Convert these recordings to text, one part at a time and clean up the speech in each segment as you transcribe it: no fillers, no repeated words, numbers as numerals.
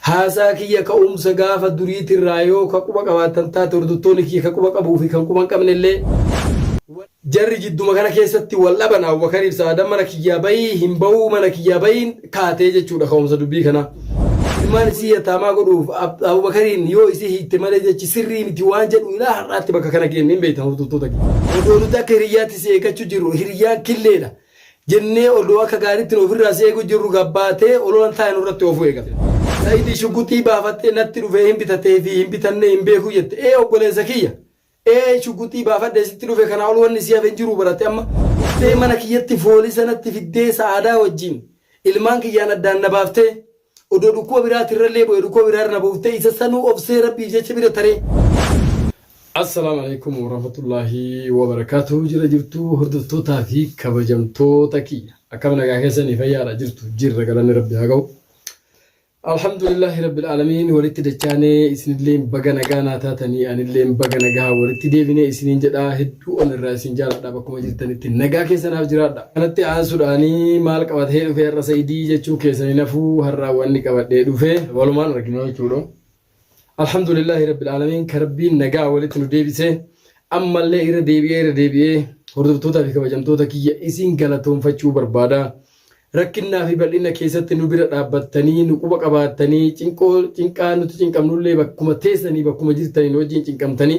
Haasaa kiyya ka'umsa gaafa duriitirraa yoo ka quba qabaattan taate hordoftoonni kiyya ka quba qabuu fi kan quba hin qabnellee jarri jidduma kana keessatti wal dhaban Abubakariif Sa'aadan mana kiyyaa bayii hin bahuu mana kiyyaa bayiin kaatee jechuudha ka'umsa dubbii kanaa. Ilmaan isii yataamaa godhuuf Abubakariin yoo isii hiikte malee jechi sirrii miti waan jedhu ilaa har'aatti bakka kana geenne hin beektan hordoftoota kiyya. Odoo nuti akka hiriyyaatti si eeggachuu jirru hiriyyaan killeedha. Jennee odoo akka gaariitti nu ofirraa si eegu jirru gabbaatee ololan taa'e nurratti oofuu eegale. Sa'idi shuguxii baafattee natti dhufee hin bitatee fi hin bitannee hin beekuu jette. Ee obboleessa kiyya! Ee shuguxii baafadhee sitti dhufe kanaa ol wanni si hafe hin jiruu baratte amma. Dhuftee mana kiyyatti foolisa natti fiddee sa'aadaa wajjin ilmaan kiyyaan addaan na baaftee. Odoo dhukkuba biraatirrallee bu'e dhukkuba biraarra na buuftee isa sanuu obsee Rabbiif jecha bira taree. Assalaamu alaikum warahmatullaahi wabarakaatuhu jira jirtuu hordoftootaa fi kabajamtoota kiyya akkam nagaa keessanii fayyaadha jirtu jirra galanni rabbi haa ga'u Alhamdulillaahi rabbil aalamiin walitti dachaanee isinilleen baga nagaa naa taatanii anilleen baga nagaa walitti deebinee isiniin jedhaa hedduu on irraa isin jaaladha bakkuma jirtanitti nagaa keessa naaf jiraadha. Kanatti aansuudhaanii maal qabatee dhufe har'a Sa'idii jechuun keessan hin hafuu har'a wanni qabadhee dhufe walumaan argina jechuudha. Alhamdulillaahi rabbil aalamiin ka rabbiin nagaa walitti nu deebise ammallee irra deebi'ee irra deebi'ee hordoftootaa fi kabajamtoota kiyya isin galatoonfachuu barbaada. Rakkinnaa fi bal'ina keessatti nu bira dhaabbattanii nu quba qabaattanii cinqoo cinqaa nuti cinqamnullee bakkuma teessanii bakkuma jirtanii nu wajjin cinqamtanii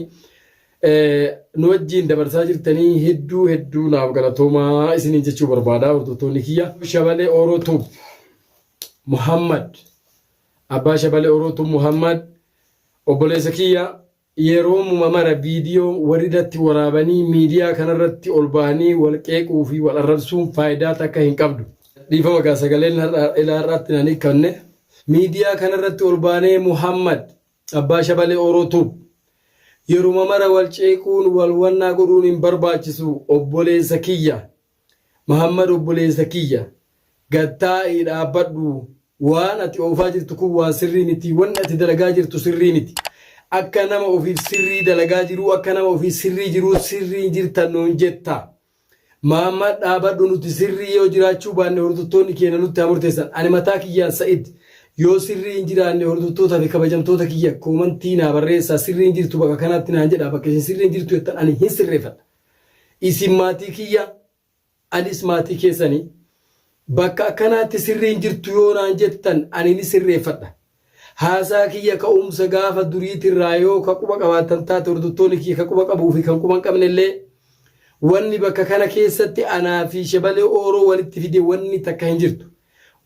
nu wajjin dabarsaa jirtanii hedduu hedduu naaf galatoomaa isiniin jechuu barbaada hordoftoonni kiyya. Shabalee Oro Tube Muhammad Abbaa Shabalee Oro Tube Muhammad obboleessa kiyya yeroomuma mara viidiyoo walirratti waraabanii miidiyaa kanarratti ol bahanii wal qeequu fi wal arrabsuun faayidaa takka hin qabdu. Dhiifama gaa sagaleen har'a ilaa har'aatti naan hiikkanne. Miidiyaa kanarratti ol baanee Muhammad Abbaa Shabalee Oro Tube yeruma mara wal ceequun wal wannaa godhuun hin barbaachisu obboleessa kiyya. Muhammad obboleessa kiyya gad taa'ii dhaabbadhu waan ati oofaa jirtu kun waan sirrii miti wanni ati dalagaa jirtu sirrii miti. Akka nama ofiif sirrii dalagaa jiruu akka nama ofii sirrii jiruu sirrii jirtan nuun jetta. Mahammad dhaabadhu nuti sirrii yoo jiraachuu baanne hordoftoonni keenya nutti haa murteessan. Ani mataa kiyyaan Sa'id yoo sirrii hin jiraanne hordoftoota fi kabajamtoota kiyya koomantii naa barreessaa sirrii hin jirtu bakka kanaatti naan jedhaa bakka isin sirrii hin jirtu jettan ani hin sirreeffadha. Isin maatii kiyya anis maatii keessanii bakka akkanaatti sirrii hin jirtu yoo naan jettan ani ni sirreeffadha. Haasaa kiyya ka'umsa gaafa duriitirraa yoo ka quba qabaattan taate hordoftoonni kiyya ka quba qabuu fi kan quba hin qabnellee wanni bakka kana keessatti anaa fi Shebalee Ooroo walitti fide wanni takka hin jirtu.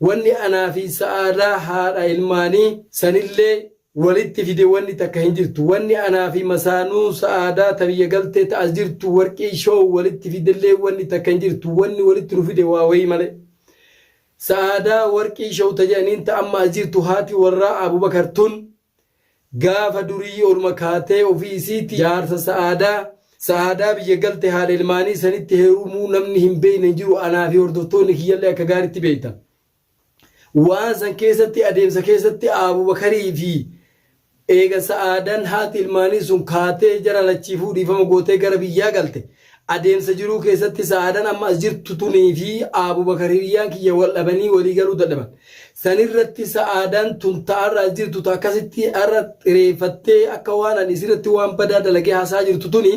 Wanni anaa fi Sa'aadaa haadha ilmaanii sanillee walitti fide wanni takka hin jirtu. Wanni anaa fi masaanuu Sa'aadaa ta biyya galtee ta as jirtu Warqii Show walitti fidellee wanni takka hin jirtu. Wanni walitti nu fide waa wayii malee. Sa'aadaa Warqii Show ta jedhaniin ta amma as jirtu haati warraa Abubakar tun gaafa durii oluma kaatee ofii isiiti jaarsa Sa'aadaa Sa'aadaa biyya galte haadha ilmaanii sanitti heerumuu namni hin beekne hin jiru anaa fi hordoftoonni kiyyallee akka gaariitti beektan. Waan san keessatti adeemsa keessatti Abubakarii fi Eega Sa'aadan haati ilmaanii sun kaatee jara lachiifuu dhiifama gootee gara biyyaa galte, adeemsa jiruu keessatti Sa'aadan amma as jirtu tunii fi Abubakar hiriyyaan kiyya wal dhabanii walii galuu dadhaban. Sanirratti Sa'aadan tun ta har'a as jirtu ta akkasitti har'a xireeffattee akka waan ani isirratti waan badaa dalagee haasaa jirtu tuni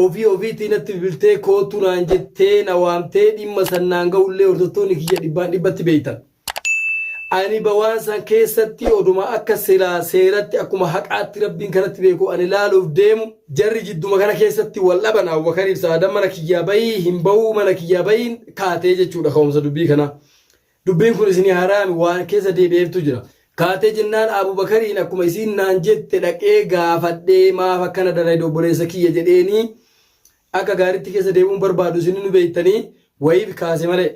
ofii ofiitii natti bilbiltee koottu naan jettee na waamtee dhimma san naan ga'ullee hordoftoonni kiyya dhibbaan dhibbatti beektan. Ani ba waan san keessatti oduma akka silaa seeratti akkuma haqaatti Rabbiin kanatti beeku ani laaluuf deemu jarri jidduma kana keessatti wal dhaban Abubakariif Sa'aadan mana kiyyaa bayii hin bahuu mana kiyyaa bayiin kaatee jechuudha ka'umsa dubbii kanaa. Dubbiin kun isinii haraami waan keessa deebi'eeftu jira. Kaatee jennaan Abubakariin akkuma isiin naan jette dhaqee gaafadhee maaf akkana dalayde obboleessa kiyya jedheenii akka gaariitti keessa deebi'uun barbaadu isin nu beektanii wayiif kaase malee.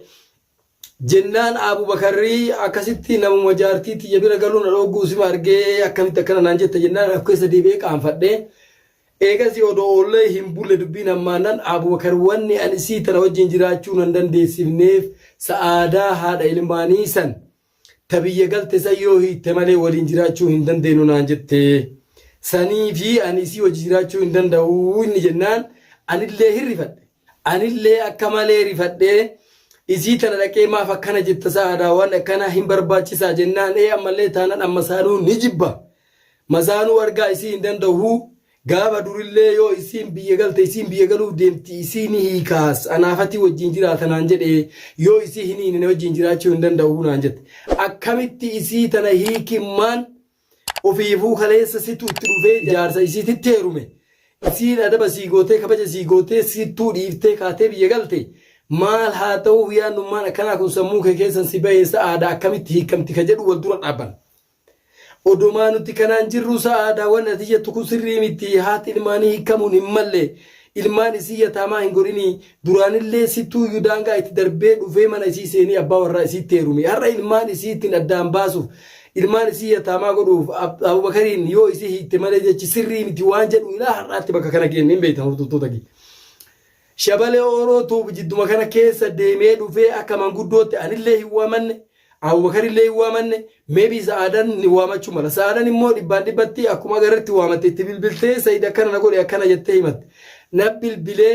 Jennaan Abubakarri akkasitti namuma jaartii tiyya bira galuu na dhoogguu sima argee akkamitti akkana naan jetta jennaan of keessa deebi'ee qaanfadhe. Eegasii odoo oollee hin bulle dubbiin hammaannan Abubakar wanni ani sii tana wajjin jiraachuu nan dandeessifneef sa'aadaa haadha ilmaanii san ta biyya galte san yoo hiitte malee waliin jiraachuu hin dandeenyu naan jette. Sanii fi ani isii wajji jiraachuu hin danda'u inni jennaan anillee hin rifadhe. Anillee akka malee rifadhee Isii tana dhaqee maaf akkana jetta sa'aadaa waan akkanaa hin barbaachisaa jennaan ee ammallee taanan amma saanuu ni jibba. Masaanuu argaa isii hin danda'u. Gaafa durillee yoo isiin biyya galte isiin biyya galuuf deemti isii ni hiikaas anaafati wajjin jiraata naan jedhe yoo isii hin hiine na wajjin jiraachuu hin danda'u naan jette. Akkamitti isii tana hiikimmaan ofiifuu kaleessa situ itti dhufee jaarsa isiititti heerume. Isiin adaba sii gootee kabaja sii gootee sittuu dhiiftee kaatee biyya galte. Maal haa ta'uuf yaannummaan akkanaa kun sammuu kee keessan si bahee sa'aadha akkamitti hiikamti ka jedhu wal dura dhaabban. Odomaa nuti kanaan jirruu sa'aadaa wanni ati jettu kun sirrii miti haati ilmaanii hiikkamuun hin malle ilmaan isii yataamaa hin godhinii duraanillee sittuuyyuu daangaa itti darbee dhufee mana isii seenee abbaa warraa isiitti heerume har'a ilmaan isii ittiin addaan baasuuf ilmaan isii yataamaa godhuuf Abubakariin yoo isii hiikte malee jechi sirrii miti waan jedhu ilaa har'aatti bakka kana geenne hin beektan hordoftoota kiyya. Shabalee Oroo Tube jidduma kana keessa deemee dhufee akka manguddootti anillee hin waamanne, Abubakarillee hin waamanne, maybe Sa'aadan ni waamachuu mala. Sa'aadan immoo dhibbaan dhibbatti akkuma agarretti waamatte itti bilbiltee Sa'id akkana na godhe akkana jettee himatte. Na bilbilee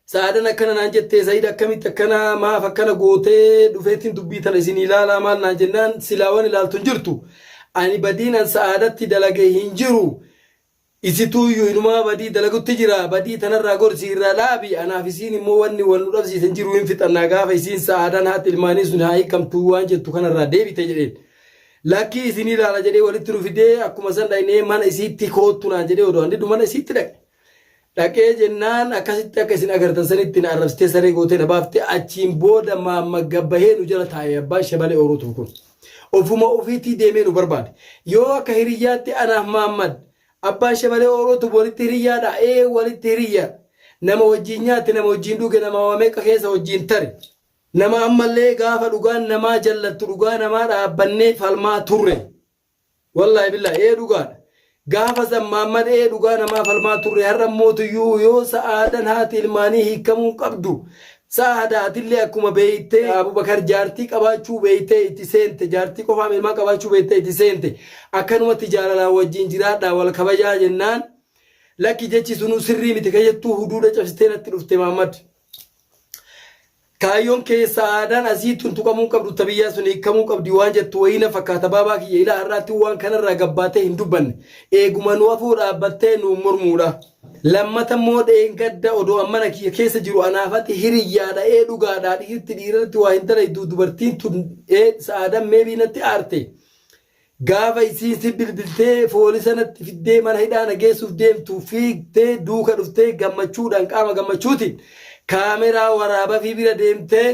Sa'aadan akkana naan jettee Sa'id akkamitti akkana maaf akkana gootee dhufeetiin dubbii tana isin ilaalaa maal naan jennaan silaa waan ilaaltu hin jirtu. Ani badiin an Sa'aadatti dalage hin jiru. Isituuyyu inumaa badii dalagutti jira badii tanarraa gorsi irraa dhaabi anaaf isiin immoo wanni wal nu dhabsiise hin jiru hin fixannaa gaafa isiin sa'aadaan haati ilmaanii sun haa hiikamtuu waan jettu kanarraa deebite jedheen. Lakkii isin ilaala jedhee walitti nu fidee akkuma san dhaynee mana isiitti koottu naan jedhee odoo an diddu mana isiitti dhaqe. Dhaqee jennaan akkasitti akka isin agartan sanitti na arrabsitee saree gootee na baafte achiin booda maamma gabbahee nu jala taa'e abbaan shabalee Orootuu kun. Ofuma ofiitii deemee nu barbaade. Yoo akka hiriyyaatti anaaf Maammad abbaan shabalee Orootuu walitti hiriyyaadha ee walitti hiriyya. Nama wajjin nyaate nama wajjin dhuge nama waa meeqa keessa wajjin tare. Nama ammallee gaafa dhugaan namaa jallattu dhugaa namaa dhaabbannee falmaa turre. Wallaahi billaahi ee dhugaadha. Gaafa san Maammad ee dhugaa namaa falmaa turre har'a mootuyyuu yoo sa'aadan haati ilmaanii hiikkamuu qabdu sa'aada atillee akkuma beeytee Abubakar jaartii qabaachuu beeytee itti seente jaartii qofaam ilmaan qabaachuu beeytee itti seente akkanumatti jaalalaan wajjin jiraadhaa wal kabajaa jennaan lakki jechi sunuu sirrii miti ka jettuu huduuda cabsitee natti dhufte Maammad. Kaayyoon kee sa'aadaan asii tun tuqamuu hin qabdu ta biyyaa sun hiikkamuu qabdi waan jettu wayii na fakkaata baabaa kiyya ilaa har'aatti waan kanarraa gabbaatee hin dubbanne eeguma nu afoo dhaabbattee nuun mormuudha. Lammata immoo dheengadda odoo an mana kiyya keessa jiru anaaf ati hiriyyaadha ee dhugaadha dhiirti dhiirarratti waa hin dalaydu dubartiin tun ee sa'aadaan meebii natti aarte. Gaafa isiin si bilbiltee foolisa natti fiddee mana hidhaa na geessuuf deemtu fiigtee duuka dhuftee gammachuudhaan qaama gammachuutiin kaameraa waraabafii bira deemtee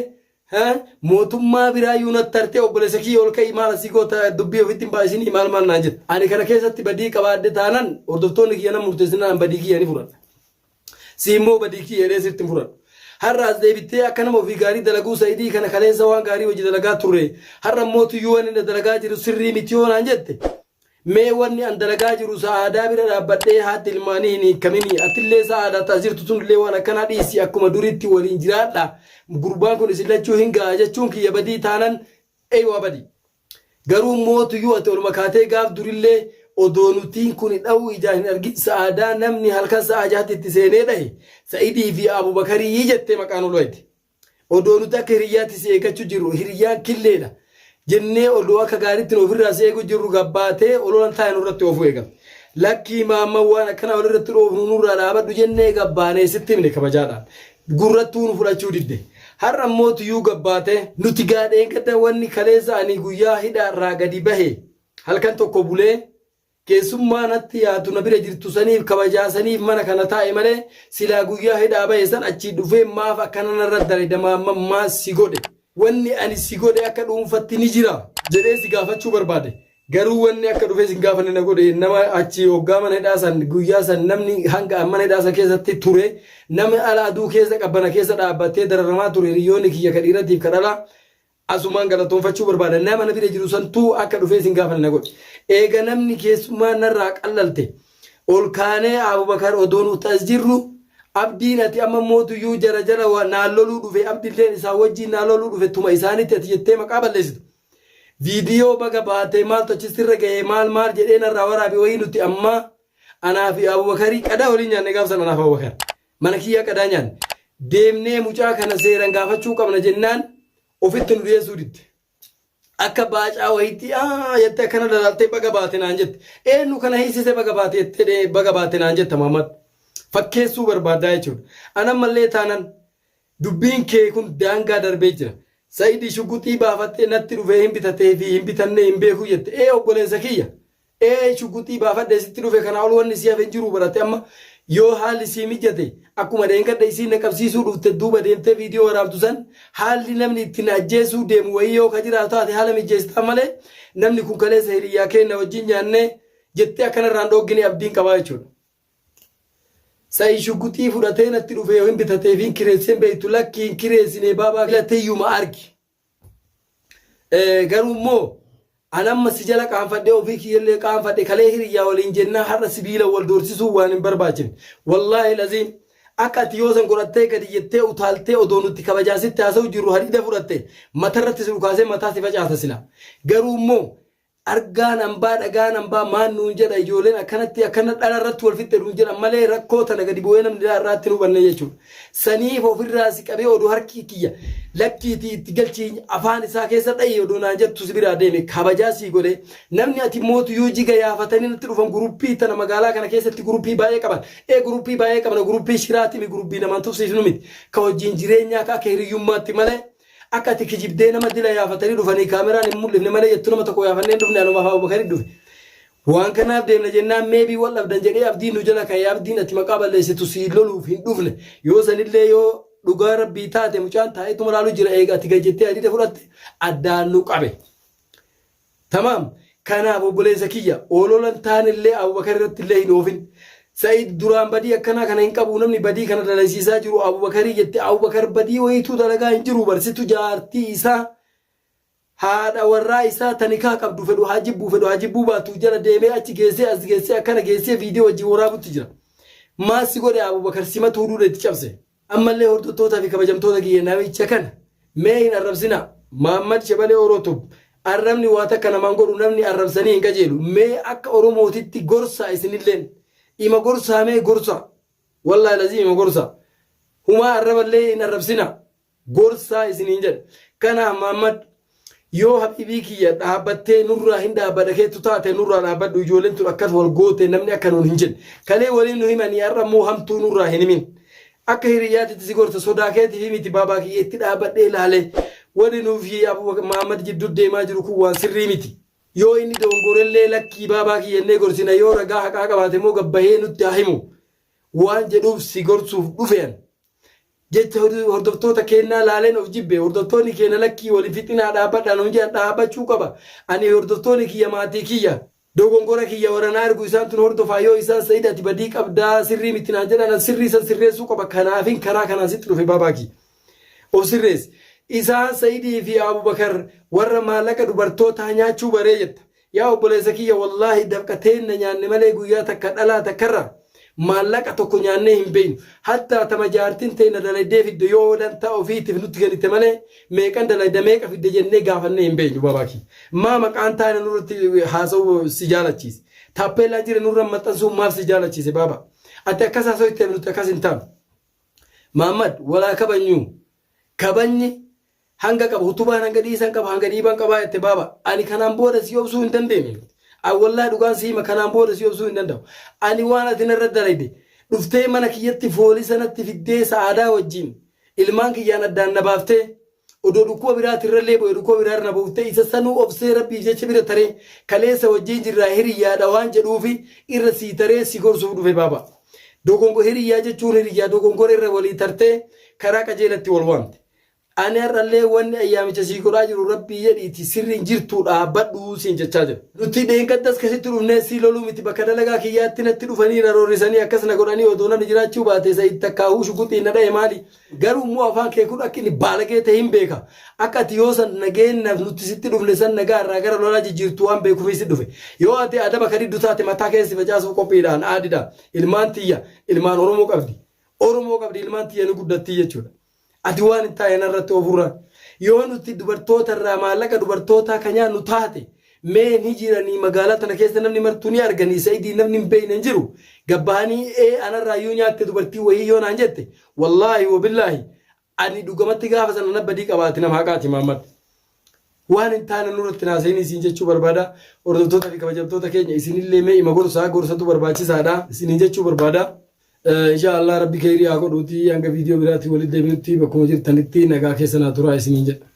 mootummaa biraayyuu natti tartee obboleessa kiyya ol ka'ii maal asii goota dubbii ofitti hin baay'isinii maal maal naan jette. Ani kana keessatti badii qabaadhe taanan hordoftoonni kiyya nan murteessinaan badii kiyya ni fudhadha. Si immoo badii kiyya jedhee sitti hin fudhadhu. Har'a as deebittee akka nama ofii gaarii dalaguu Sa'idii kana kaleessa waan gaarii hojii dalagaa turre. Har'a immoo tuyyuu wanni inni dalagaa jiru sirrii miti yoo naan jette. Mee wanni an dalagaa jiru sa'aadaa bira dhaabbadhee haati ilmaanii hin hiikkaminii. Atillee sa'aadaa taas jirtu sunillee waan akkanaa dhiisi akkuma duriitti waliin jiraadha. Gurbaan kun isin lachuu hin ga'a jechuun kiyya badii taanan eeywaa badii. Garuu mootuyyuu ati oluma kaatee gaaf durillee odoo nutiin kuni dha'uu ijaan hin argin sa'aadaa namni halkan sa'a jahatti itti seenee dhahe Sa'idii fi Abubakarii jettee maqaa nu loyte. Odoo nuti akka hiriyyaatti si eeggachuu jirru hiriyyaan killeedha jennee odoo akka gaariitti nu ofirraa si eeguu jirru gabbaatee ololan taa'e nurratti oofuu eegalte. Lakkii maamman waan akkanaa walirratti dhoofnu nurraa dhaabadhu jennee gabbaanee sitti himne kabajaadhaan. Gurrattuu nu fudhachuu didde. Har'a immoo tuyyuu gabbaatee. Nuti gaa dheengadda wanni kaleessa ani guyyaa hidhaa irraa gadi bahe halkan tokko bulee keessummaa natti yaatu na bira jirtu saniif kabajaa saniif mana kana taa'e malee silaa guyyaa hidhaa bahe san achii dhufee maaf akkana narra dalayda maamman maal si godhe wanni ani si godhe akka dhuunfatti ni jira jedhee si gaafachuu barbaade. Garuu wanni akka dhufee sin gaafanne na godhe nama achi hoggaa mana hidhaa san guyyaa san namni hanga mana hidhaa san keessatti ture nama ala aduu keessa qabbana keessa dhaabbattee dararamaa ture hiriyoonni kiyya ka dhiiratiif ka dhalaa asumaan galatoonfachuu barbaada nama na bira jiru santuu akka dhufee sin gaafanne na godhe. Eega namni keessummaa narraa qallalte ol kaanee Abubakar odoo nuti as jirru abdiin ati amma mootuyyuu jara jala naan loluu dhufe abdilleen isaan wajjin naan loluu dhufe tuma isaanitti ati jettee maqaa balleessitu. Viidiyoo baga baatee maaltu achi sirra gahee maal maal jedhee narraa waraabe wayii nuti ammaa anaa fi Abubakarii qadaa waliin nyaanne gaaf sana anaaf Abubakar. Mana kiyyaa qadaa nyaanne. Deemnee mucaa kana seeran gaafachuu qabna jennaan ofitti nu dhiyeessuu didde. Akka baacaa wayiitti aa jettee akkana dalaaltee baga baate naan jette. Eenyu kana hiisise baga baate jettee baga baate naan jetta Muhammad. Fakkeessuu barbaaddaa jechuudha. An ammallee taanan dubbiin kee kun daangaa darbee jira. Sa'idi shuguxii baafattee natti dhufee hin bitatee fi hin bitannee hin beekuu jette. Ee obboleessa kiyya. Ee shuguxii baafadhee sitti dhufe kanaa ol wanni sii hafe hin jiru barate amma yoo haalli sii mijate akkuma dheengadda isiin na qabsiisuu dhufte duuba deemtee viidiyoo waraabdu san haalli namni itti na ajjeesuu deemu wayii yoo ka jiraatu taate haala mijeessitaa malee namni kun kaleessa hiriyyaa keenna wajjin nyaannee jettee akkanarraan dhooggine abdiin qabaa jechuudha. Sa'i shuguxii fudhatee natti dhufe yoo hin bitatee fi hin kireesseen beektu lakki hin kireessine baabaa filateeyyuma argi. Garuu immoo an amma si jala qaanfadhee ofii kiyyallee qaanfadhe kalee hiriyyaa waliin jennaa har'a sibiila wal doorsisuu waan hin barbaachifne. Wallaahi laziim akka ati yoo san godhattee gadi jettee utaaltee odoo nuti kabajaan sitti haasa'u jirru hadiida fudhatte matarratti si dhukaasee mataa si facaasa sila. Garuu immoo Argaan ambaa dhagaan ambaa maan nuun jedha ijoolleen akkanatti akkana dhala irratti wal fixxe nuun jedhan malee rakkoo tana gadi bu'ee namni irraatti hin hubanne jechuudha. Saniif ofirraa si qabee odoo harki kiyya lakkiitii itti galchii afaan isaa keessa dha'i odoo naan jettu si biraa deeme kabajaa sii godhe namni ati mootu yoo jiga yaafatanii natti dhufan guruppii tana magaalaa kana keessatti guruppii baay'ee qaban ee guruppii baay'ee qabna guruppii shiraati mi guruppii namaan tufsiisnu miti ka wajjin jireenyaa ka akka hiriyyummaatti malee Akka ati kijibdee nama dila yaafatanii dhufanii kaameraan hin mul'ifne malee jettu nama tokko yaafannee hin dhufne anumaaf Abubakarii dhufe. Waan kanaaf deemna jennaan meebii wal dhabdan jedhee abdiin nu jala ka'e abdiin ati maqaa balleessitu sii loluuf hin dhufne. Yoo sanillee yoo dhugaa rabbii taate mucaan taa'eetuma laalu jira eega ati gad jettee hadiida fudhatte addaan nu qabe. Tamaam. Kanaaf obboleessa kiyya olola hin taanellee Abubakar irratti illee hin oofin. Sa'id duraan badii akkanaa kana hin qabu namni badii kana dalaysiisaa jiru Abubakarii jette Abubakar badii wayiituu dalagaa hin jiru bar situ jaartii isaa haadha warraa isaa ta nikaa qabdu fedhu haa jibbuu fedhu haa jibbuu baatu jala deemee achi geessee as geessee akkana geessee viidiyoo wajjin waraabutti jira. Maal si godhe Abubakar simatu huduuda itti cabse. Ammallee hordottootaa fi kabajamtoota kiyya namicha kana mee hin arrabsinaa. Maammad Shabalee Oro Tube arrabni waa takka namaan godhu namni arrabsanii hin qajeelu. Mee akka Oromootitti gorsaa isinilleen. Ima gorsaa mee gorsaa. Wallaahi laziim ima gorsaa. Humaa arraballee hin arrabsinaa. Gorsaa isiniin jedha. Kanaaf Maammad yoo habiibii kiyya dhaabbattee nurraa hin dhaabbadha keettu taate nurraa dhaabbadhu ijoolleen tun akkas wal goote namni akka nuun hin jenne. Kalee waliin nu himanii har'a immoo hamtuu nurraa hin himin. Akka hiriyyaatitti si gorsa sodaa keetiif miti baabaa kiyya itti dhaabbadhee ilaalee wani nuuf fi Abu Maammad jidduu deemaa jiru kun waan sirrii miti. Yoo inni dogongorellee lakkii baabaa kiyya jennee gorsina yoo ragaa haqaa qabaate immoo gabbahee nutti haa himu waan jedhuuf si gorsuuf dhufe an. Jecha hordoftoota keennaa laaleen of jibbe. Hordoftoonni keenya lakkii wal hin fixinaa dhaabbadhaa nuun jedhan dhaabbachuu qaba. Ani hordoftoonni kiyya maatii kiyya. Dogongora kiyya warra na argu isaan tun hordofaa yoo isaan Sa'id ati badii qabdaa sirrii miti naan jedhan an sirrii san sirreessuu qaba. Kanaafin karaa kanaan sitti dhufe baabaa kiyya. Of sirreessi. Isaan Sa'idii fi Abubakar warra maallaqa dubartootaa nyaachuu baree jetta. Yaa obboleessa kiyya wallaahi dafqa teenna nyaanne malee guyyaa takka dhalaa takkarraa maallaqa tokko nyaannee hin beeynu. Hattaa tama jaartin teenna dalaydee fidde yoo dantaa ofiitiif nutti kennite malee meeqan dalayda meeqa fidde jennee gaafannee hin beeynu baabaa kiyya. Maa maqaan taane nurratti haasa'uu si jaalachiise? Taappeellaa jire nurra maxxansuun maaf si jaalachiise baaba? Ati akkas haasoyteef nuti akkas hin taanu. Maammad walaa kabanyuu. Kabanyni hanga qaba utubaan hanga dhiisan qaba hanga dhiiban qabaa jette baaba ani kanaan booda si obsuu hin dandeenye ani wallaahi dhugaan si hima kanaan booda si obsuu hin danda'u ani waan ati narra dalayde dhuftee mana kiyyatti foolisa natti fiddee sa'aadaa wajjin ilmaan kiyyaan addaan na baaftee odoo dhukkuba biraati irrallee bu'e dhukkuba biraa irra na buuftee isa sanuu obsee rabbiif jecha bira taree kaleessa wajjin jirraa hiriyyaadha waan jedhuufi irra sii taree si gorsuuf dhufe baaba dogongo hiriyyaa jechuun hiriyyaa dogongora irra walii tartee karaa qajeelatti wal waamte Ani har'allee wanni ayyaamicha sii godhaa jiru rabbii jedhiiti sirriin jirtuu dhaabbadhu siin jechaa jira. Nuti dheengaddas ka sitti dhufnee sii loluu miti bakka dalagaa kiyyaatti natti dhufanii na roorrisanii akkas na godhanii odoo namni jiraachuu baate Sa'id takkaahuu shuguxiin na dhahe maali? Garuu immoo afaan kee kun akka inni baalagee ta'e hin beeka. Akka ati yoo san nageennaaf nuti sitti dhufne san nagaa irraa gara lolaa jijjiirtu waan beekuufii si dhufe. Yoo ati adaba ka diddu taate mataa keessa si facaasuuf qophiidhaan aadidha. Ilmaan tiyya ilmaan Oromoo qabdi. Oromoo qabdi ilmaan tiyya ni guddattii jechuudha. Ati waan hin taane narratti oofurra. Yoo nuti dubartoota irraa maallaqa dubartootaa ka nyaannu taate Mee ni jiranii magaalaa tana keessa namni martuu ni arganii Sa'idii namni hin beekne hin jiru. Gabbahanii ee anarraa yoo nyaatte dubartii wayii yoo naan jette wallaahi wabillaahi ani dhugamatti gaafa sana na badii qabaate nama haqaati Maammad. Waan hin taane nurratti hin haasa'inii siin jechuu barbaada. Hordoftoota fi kabajamtoota keenya isinillee mee ima gorsaa gorsatu barbaachisaadha isiniin jechuu barbaada. Inshaa Allah Rabbi keyrii haa godhuuti hanga viidiyoo biraatiin walitti deebinutti bakkuma jirtanitti nagaa keessa naa turaa isiniin jedha.